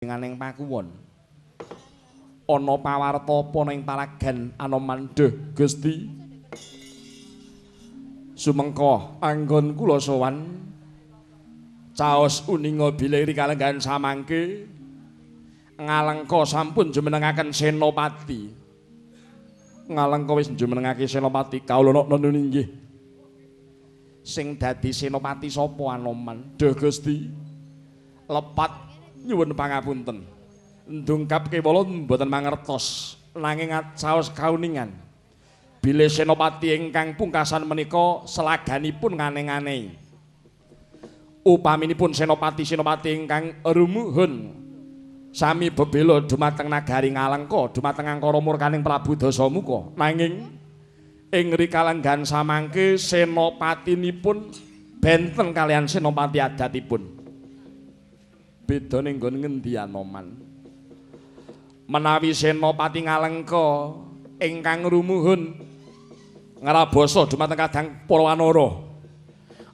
Nganing pakuwon. Ana pawarta apa ning palagan Anoman? Duh Gusti. Sumengko anggon kula sowan caos uninga bilih kalenggahan samangke Ngalengka sampun jumenengaken senopati. Ngalengka wis jumenengake senopati kawula nunun inggih. Sing dadi senopati sapa Anoman? Duh Gusti. Lepat nyuwun pangapunten. Ndungkap kewala mboten mangertos nanging caos kauningan bilih senopati ingkang pungkasan menika selaganipun ngane-ngane. Upaminipun senopati-senopati ingkang rumuhun sami bebela dumateng nagari Ngalengka dumateng angkara murkaning Prabu Dasamuka, nanging ing rikalenggahan samangke senopatinipun benten kalian senopati adatipun. Bedane nggon ngendi Anoman? Menawi senopati Ngalengka ingkang rumuhun ngrabasa dumateng kadang para wanara,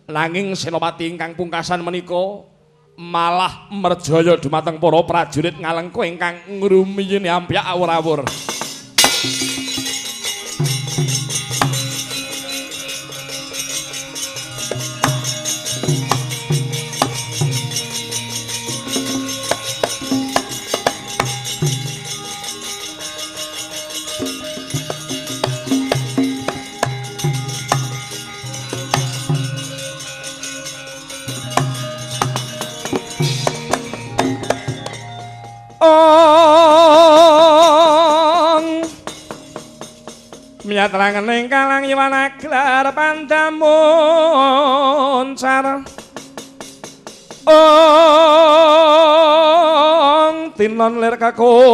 nanging senopati ingkang pungkasan menika malah merjaya dumateng para prajurit Ngalengka ingkang ngrumiyin ampyak awur-awur. Miatrangening kalang yiwana gelar pandamuncar ong tinon lir kakonang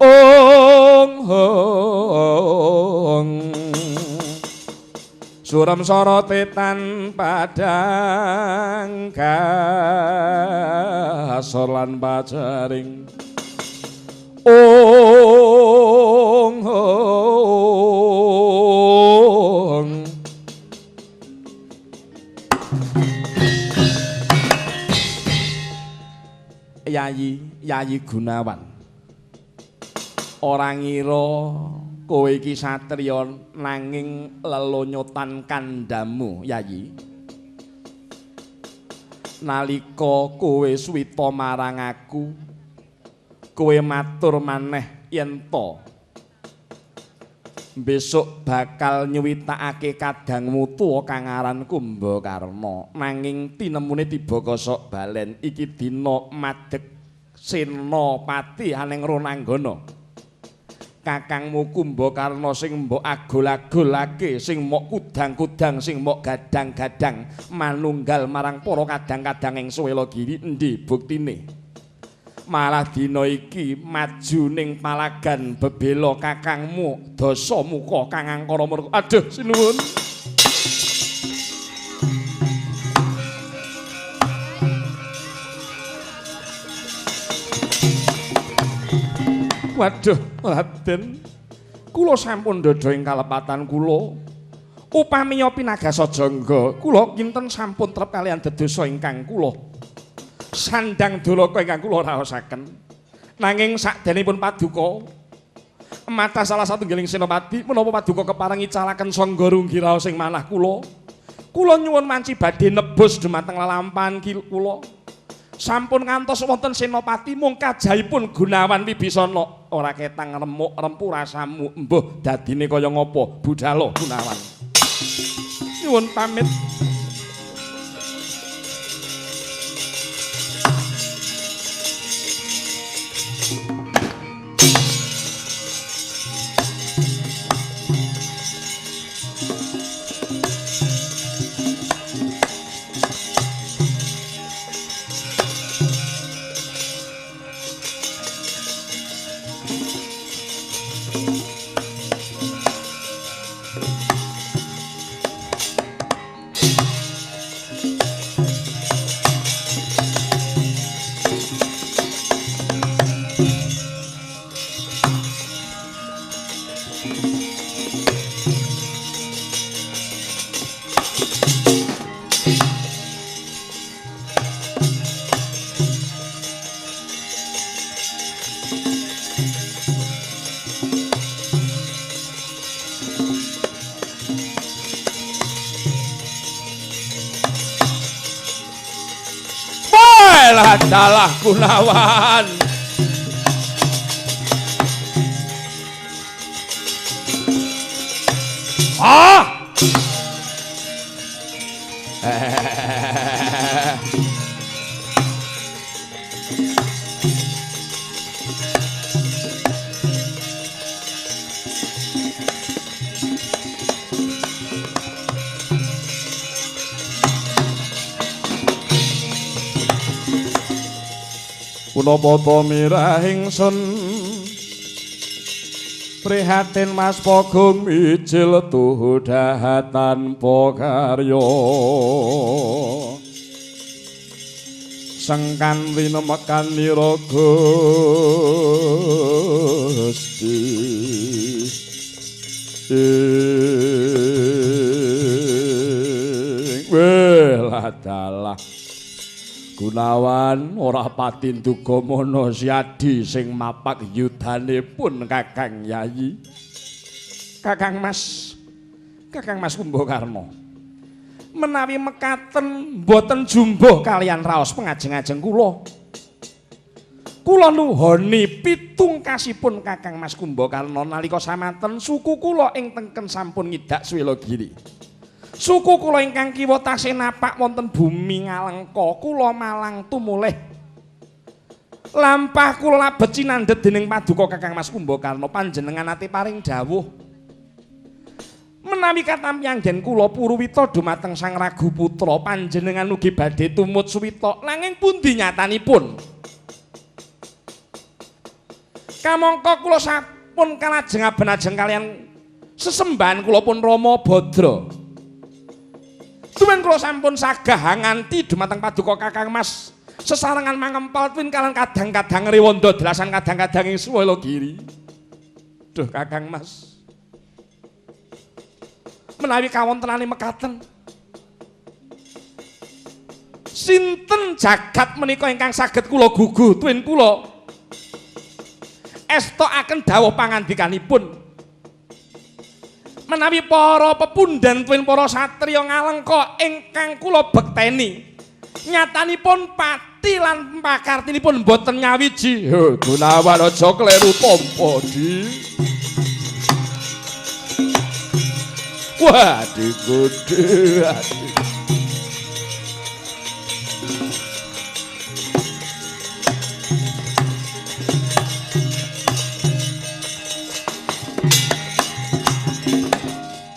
ong hong suram sorote tan padang kasor lan pajaring ong hong. Yayi, Yayi Gunawan, ora ngira kowe iki satriya nanging lelonyotan kandhamu, Yayi. Nalika kowe suwita marang aku, kowe matur maneh yen to besok bakal nyuwitakake kadangmu tuwa kang aran Kumbakarna. Nanging tinemune tiba kosok balen iki dina madeg senopati aning Ronanggana. Kakangmu Kumbakarna sing mbok agul-agulake, sing mbok kudang-kudang, sing mbok gadang-gadang manunggal marang para kadang-kadang ing Swelagiri, endi buktine? Malah dina iki maju ning palagan bebela kakangmu Dasamuka kang angkara murka. Aduh sinuwun. Waduh, Raden, kula sampun ndodho ing kalepatan kula. Upamiya pinagasa jangga, kula kinten sampun trep kalian dedosa ingkang kula sandang dolaka ingkang kula raosaken. Nanging sakdenipun paduka mata salah satunggiling senopati menapa paduka kepareng icalaken sangga runggi raos ing manah kula. Kula nyuwun manci badhe nebus dumateng lelampahan kula. Sampun ngantos wonten senopati mung kajahipun Gunawan Wibisana ora ketang remuk rempu rasamu embuh dadine kaya ngapa budhalo Gunawan. Nyuwun pamit. Weh dalah Gunawan. Ah! Punapa ta mirah ingsun prihatin Mas Pogong mijil tuhu dahat tanpa karya sengkan linemekan nira Gusti Weladalah Gunawan ora pati nduga mana Siadi sing mapak yudane pun Kakang Yayi. Kakang Mas, Kakang Mas Kumbakarna. Menawi mekaten mboten jumbuh kalian raos pengajeng-ajeng kula. Kula nuhoni pitungkasipun Kakang Mas Kumbakarna nalika samanten suku kula ing tengken sampun ngidak Swelagiri. Suku kula ingkang kiwa tasih napak wonten bumi Ngalengka, kula malang tumulih. Lampah kula labet cinandhet dening paduka Kakang Mas Kumbakarna, panjenengan ate paring dawuh. Menawi katampi anggen kula Purwita dumateng Sang Ragu Putra, panjenengan ugi badhe tumut suwita, nanging pundi nyatanipun? Kamangka kula sampun kalajeng aben-ajeng kalian sesembahan kula pun Rama Badra. Tumen kula sampun sagah nganti dumateng paduka Kakang Mas sesarengan mangempal twin kalan kadang-kadang rewanda delasan kadang-kadang ing Swelagiri. Duh Kakang Mas. Menawi kawontenane mekaten. Sinten jagat menika ingkang saged kula gugu twin kula estokaken dawuh pangandikanipun. Menawi para pepundhen tuwin para satriya Ngalengka ingkang kula bekteni nyatanipun pati lan pakartinipun boten nyawiji. Gunawan aja kleru tampa di. Wah, digede ati.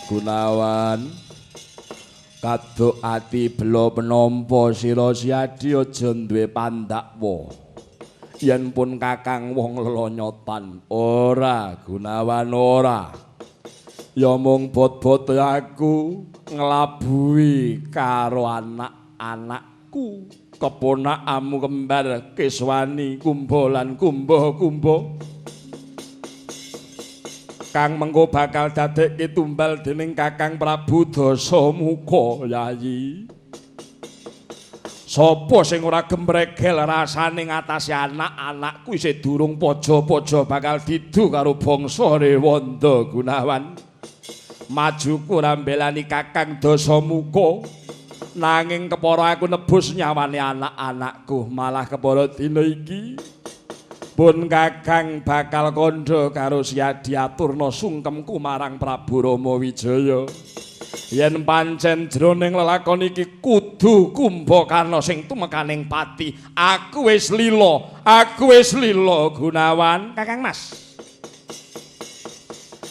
Gunawan kaduk ati bela penampa sira Siadi aja duwe pandakwa yen pun kakang wong lelonyotan. Ora Gunawan ora, ya mung bot-bot aku nglabuhi karo anak-anakku keponakamu kembar Keswani Kumba lan Kumba-kumba kang mengko bakal dadekke tumbal dening Kakang Prabu Dasamuka. Yayi, sapa sing ora gembregel rasane ngatasi anak-anakku isih durung pojo-pojo bakal didu karo bangsa Rewanda. Gunawan majuku ora mbelani Kakang Dasamuka, nanging kepara aku nebus nyawane anak-anakku, malah kepara dina iki pun Kakang bakal kandha karo Siadi aturna sungkemku marang Prabu Rama Wijaya. Yen pancen jroning lelakon iki kudu Kumbakarna sing tumekaning pati, aku wis lila, aku wis lila Gunawan. Kakang Mas,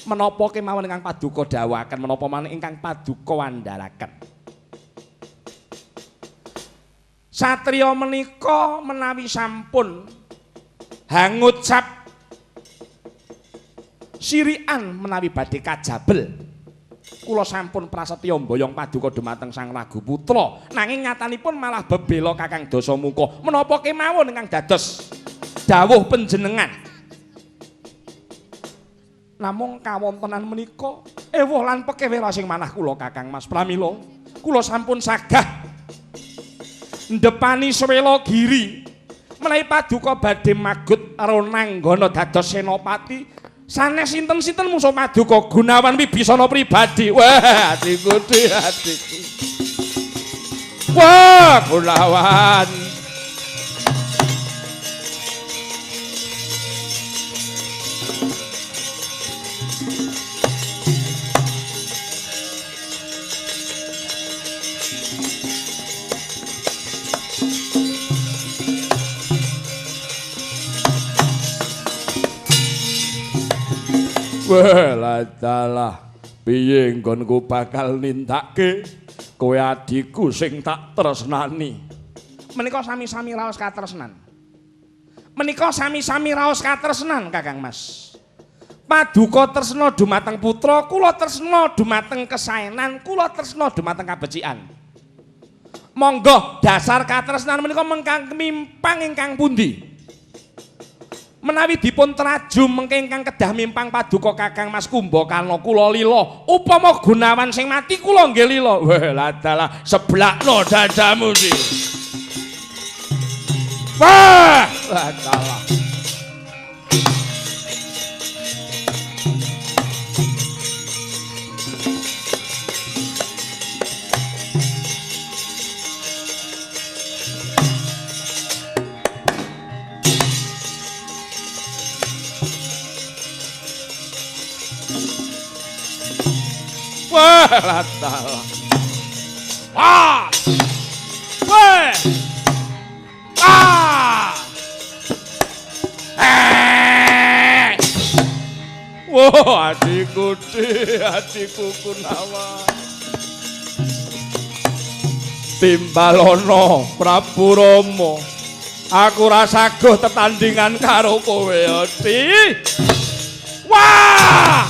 menapa kemawon ingkang paduka dawuhaken, menapa maneh ingkang paduka wandharaken? Satriya menika menawi sampun hangucap sirian menawi badhe kajabel, kula sampun prasetya mboyong paduka dumateng Sang Ragu Putra, nanging nyatanipun malah bebela Kakang Dasamuka. Menapa kemawon ingkang dados dawuh panjenengan? Namung kawontenan menika ewuh lan pekewera sing manah kula Kakang Mas. Pramila kula sampun sagah ndepani Swelagiri. Menawi paduka badhe magut Ronanggana dados senopati, sanes sinten-sinten mungsuh paduka Gunawan Wibisana pribadi. Wah, atiku atiku. Wah, Gunawan. Wah, dalah piye nggonku bakal nindakake kowe adhiku sing tak tresnani. Menika sami-sami raos katresnan. Menika sami-sami raos katresnan, Kakang Mas. Paduka tresna dumateng putra, kula tresna dumateng kesaenan, kula tresna dumateng kabecikan. Monggo dasar katresnan menika mengkang mimpang ingkang pundi? Menawi dipun traju mengke ingkang kedah mimpang paduka Kakang Mas Kumbakarna kula lila. Upama Gunawan sing mati kula nggih lila. Wah, ladalah seblakno dadamu sih. Wah, ladalah. Wah, ladalah. Wah. Wah. Ah. Eh. Wah, adikku, adikku Gunawan. Timbalono Prabu Rama. Aku ora saguh tetandingan karo kowe, Adi. Wah!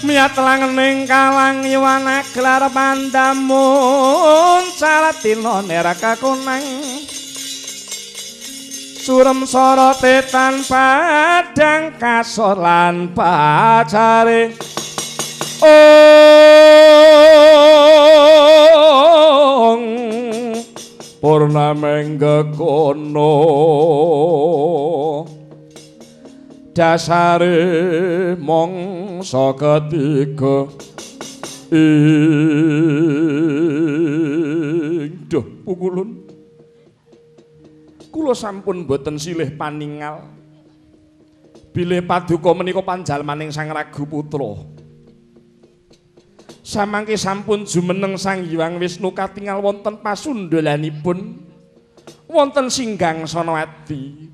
Miyat langening kalang yuwana gelar pandamun caratina neraka konang surem sorote tan padang kasor lan pacare ong purnamenggekono dasare mangsa ketiga ing duh pukulun kula sampun boten silih paningal bilih paduka menika panjalmaning Sang Ragu Putra samangke sampun jumeneng Sang Hyang Wisnu katingal wonten pasundhalanipun wonten singgangsana adi.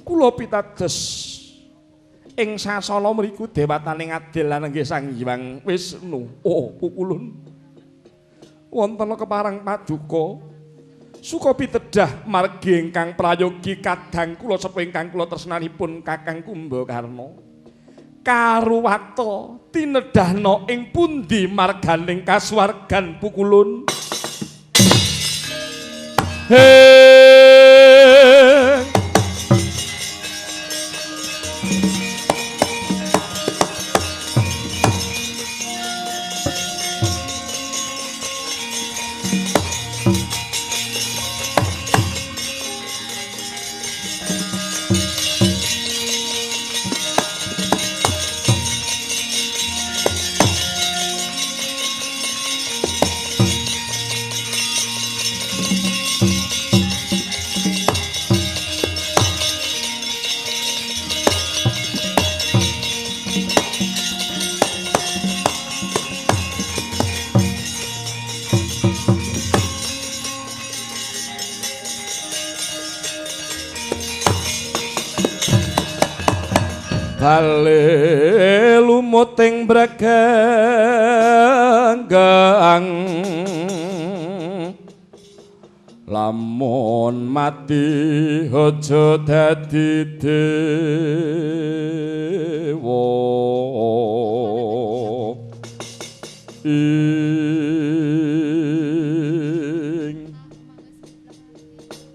Kula pitados ing sasana mriku dewataning adil lan nggih Sang Hyang Wisnu. Oh, pukulun. Wonten kepareng paduka suka pitedah margi ingkang prayogi kadang kula sepuh ingkang kula tresnanipun Kakang Kumbakarna. Karuwata tinedhahna ing pundi marganing kasuwargan pukulun. He Bale lumuting bregenggang lamun mati aja dadi dewa ing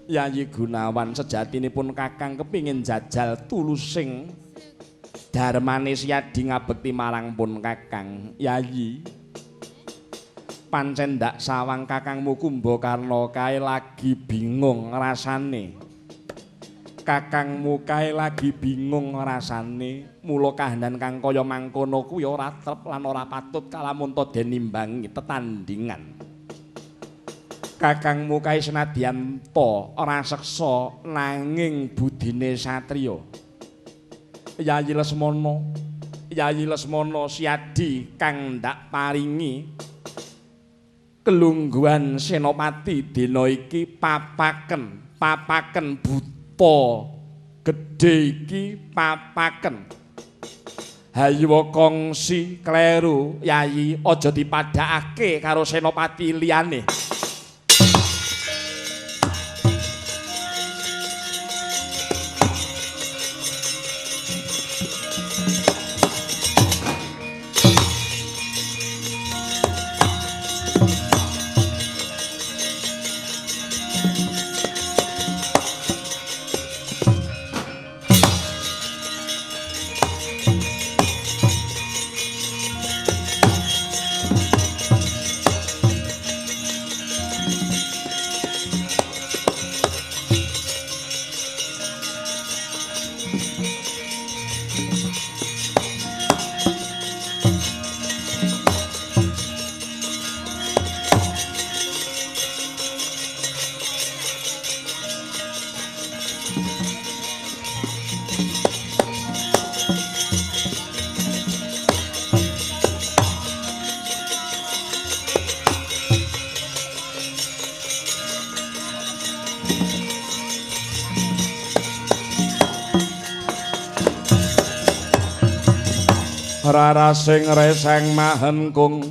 Yayi Gunawan sejatinipun kakang kepingin jajal tulusing dharmane Siyadi ngabekti marang pun kakang. Yayi pancen ndak sawang kakangmu Kumbakarna kae lagi bingung rasane. Kakangmu kae lagi bingung rasane, mula kahanan kang kaya mangkono kuwi ora trep lan ora patut kalamunta den nimbangi tetandhingan. Kakangmu kae senadyan ta ora seksa nanging budine satriya. Yayi Lesmana, Yayi Lesmana Siyadi kang ndak paringi kelungguhan senopati dina iki papaken, papaken buta gedhe iki papaken. Hayuwa kongsi kleru Yayi, aja dipadhakake karo senopati liyane. Rarasing reseng mahengkung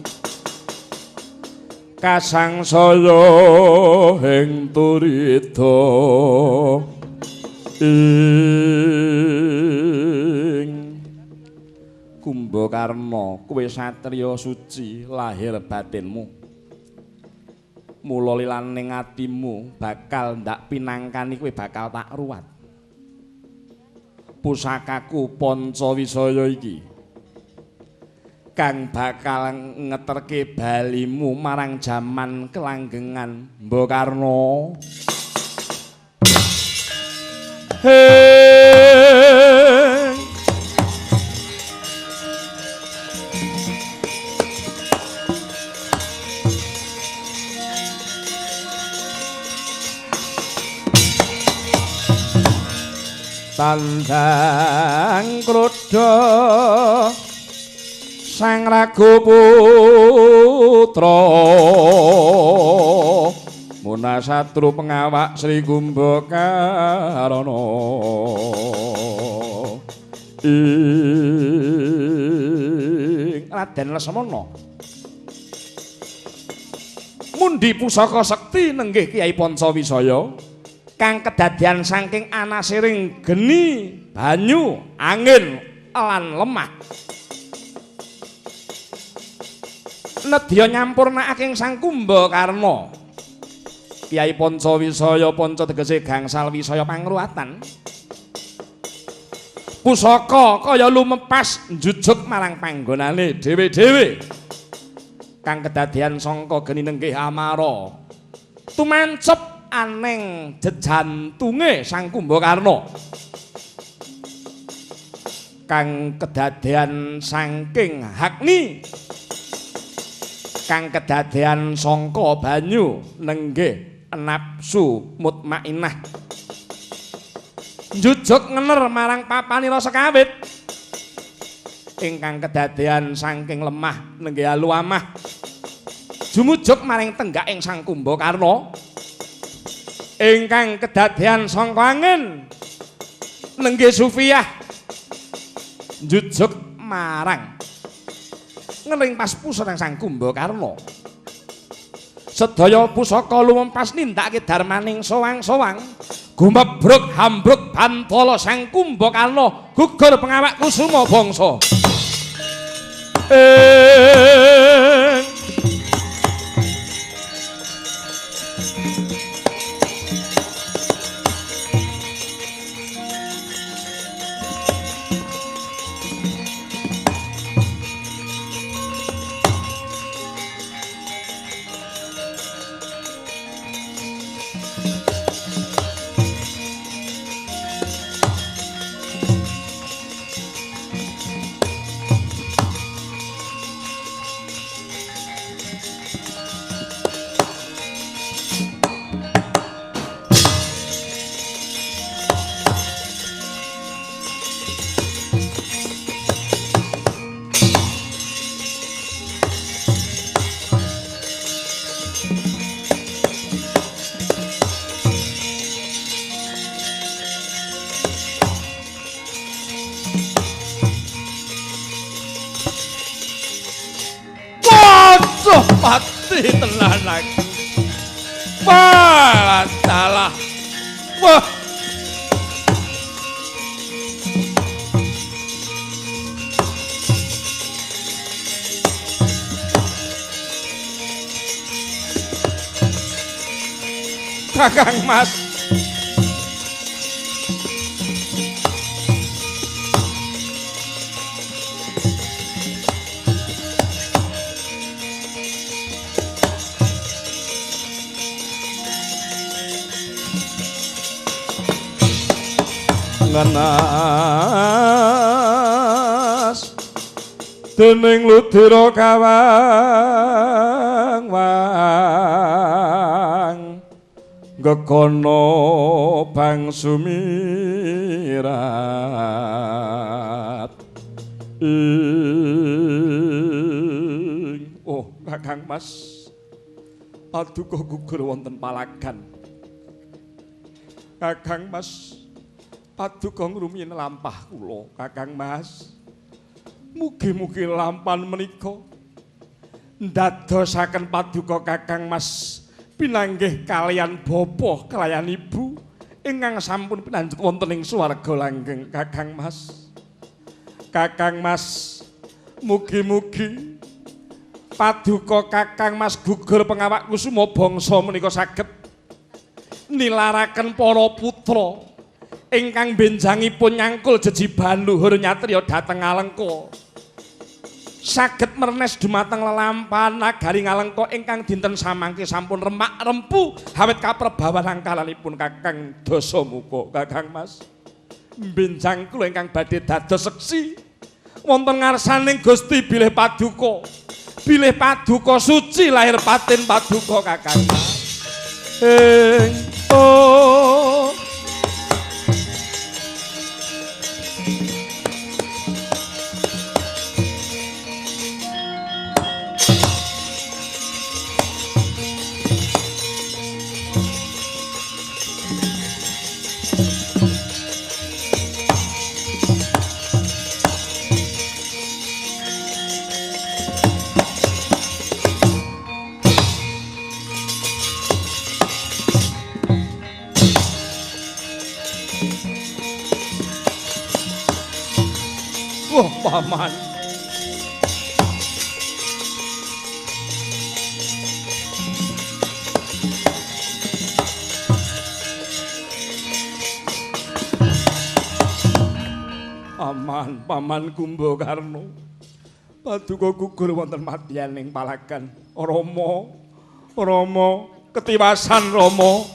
kasangsaya ing turida ing Kumbakarna kowe satriya suci lahir batinmu, mula lilaning atimu bakal ndak pinangkani kowe bakal tak ruwat. Pusakaku Pancawisaya iki kang bakal ngeterke balimu marang jaman kelanggengan Mbakarna. Tandang kroda Sang Ragu Putra Munasatru pengawak Sri Kumbakarna ing Raden Lesmana mundi pusaka sekti nenggih Kyai Pancawisaya kang kedadian saking anasiring geni, banyu, angin lan lemah. Nedya nyampurnakake Sang Kumbakarna. Kyai Pancawisaya panca tegese gangsal wisaya pangruwatan. Pusaka kaya lumepas njujuk marang panggonane dhewe-dhewe. Kang kedadian sangka geni nenggih amara. Tumancep aneng jejantunge Sang Kumbakarna. Kang kedadean saking Agni, kang kedadean sangka banyu nenggih nafsu mutmainah njujuk ngener marang papanira sekawit ingkang kedadean saking lemah nenggih aluamah jumujuk maring tenggaking Sang Kumbakarna ingkang kedadean sangka angin nenggih Sufiyah Njujuk marang ngeling pas pusana Sang Kumbakarna. Sedaya pusaka lumempas nindakake darmaning sowang-sowang. Gumebruk hambruk bantala Sang Kumbakarna gugur pengawak kusuma bangsa. Pati tenan aku. Wah, salah. Wah. Kakang Mas. Ngenas dening ludira kawang wang gegono bangsu mirat ing. Oh Kakang Mas, paduka gugur wonten palagan. Kakang Mas, paduka ngrumiyin lampah kula, Kakang Mas. Mugi-mugi lampan menika ndadosaken paduka Kakang Mas pinanggih kaliyan bapa kalayan ibu ingkang sampun pinanjut wonten ing swarga langgeng, Kakang Mas. Kakang Mas, mugi-mugi paduka Kakang Mas gugur pengawak kusuma bangsa menika saged nilaraken para putra ingkang benjangipun nyangkul jejibahan luhur nyatriya dhateng Alengka. Saged mernes dumateng lelampahan nagari Ngalengka ingkang dinten samangke sampun remak rempu awit kaprebawan angkalanipun Kakang Dasamuka. Kakang Mas, benjang kula ingkang badhe dados seksi wonten ngarsaning Gusti bilih paduka. Bilih paduka suci lahir batin paduka Kakang Mas. Ing oh. Wah, paman. Paman, paman Kumbakarna. Paduka gugur wonten madyaning palagan. Rama, Rama, ketiwasan Rama.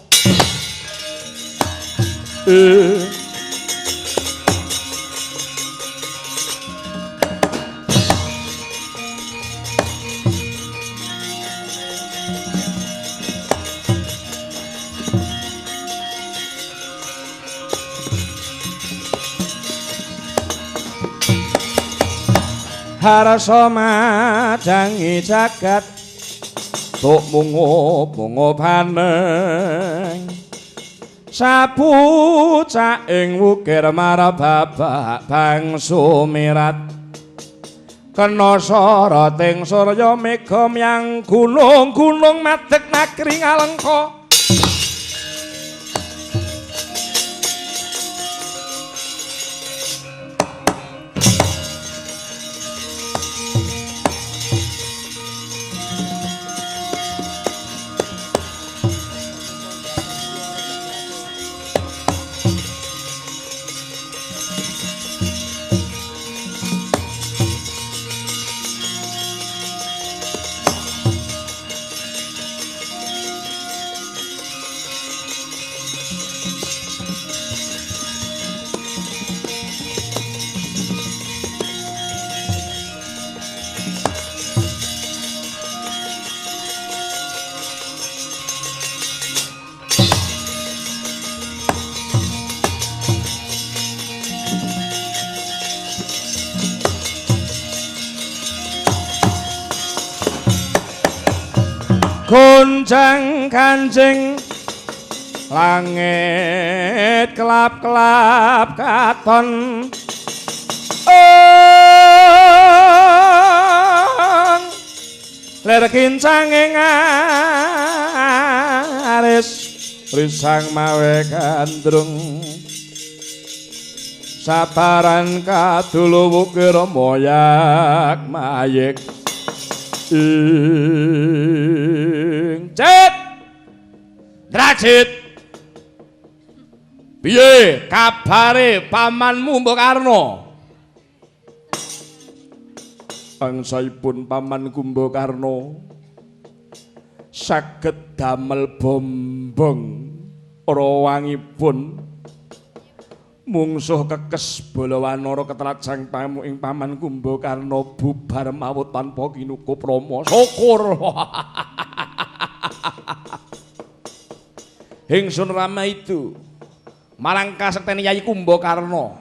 Harsa madangi jagat tuk mungu-mungu paneng Sapucak ing wukir marababak bangsu mirat. Kena soroting surya mega myang gunung-gunung madeg nagri ngalengka. Goncang kancing langit kelap-kelap katon ong lir kincange ngaris risang mawe gandrung sabaran kadulu wukir moyak mayik ing cet Drajit piye kabare pamanmu Mbok Karno? Angsaipun paman Kumbakarna saged damel bombong rawangipun mungsuh kekes Balawanara ketrajang pamu ing paman Kumbakarna bubar mawut tanpa kinukup Rama. Syukur. Ingsun Rama itu marang kasektene Yayi Kumbakarna.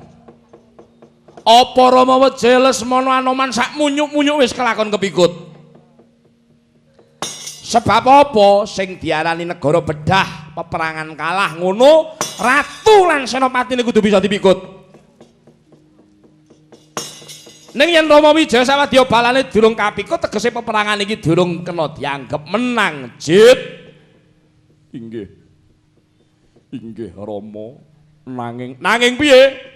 Apa Rama Wijaya Lesmana Anoman sak munyuk-munyuk wis kelakon kepikut? Sebab apa sing diarani negara bedah peperangan kalah ngono, ratu lan senopatine kudu bisa dipikut. Ning yen Rama Wijaya sawadya balane durung kapikut, tegese peperangan iki durung kena dianggep menang, Jit. Inggih. Inggih Rama, nanging piye?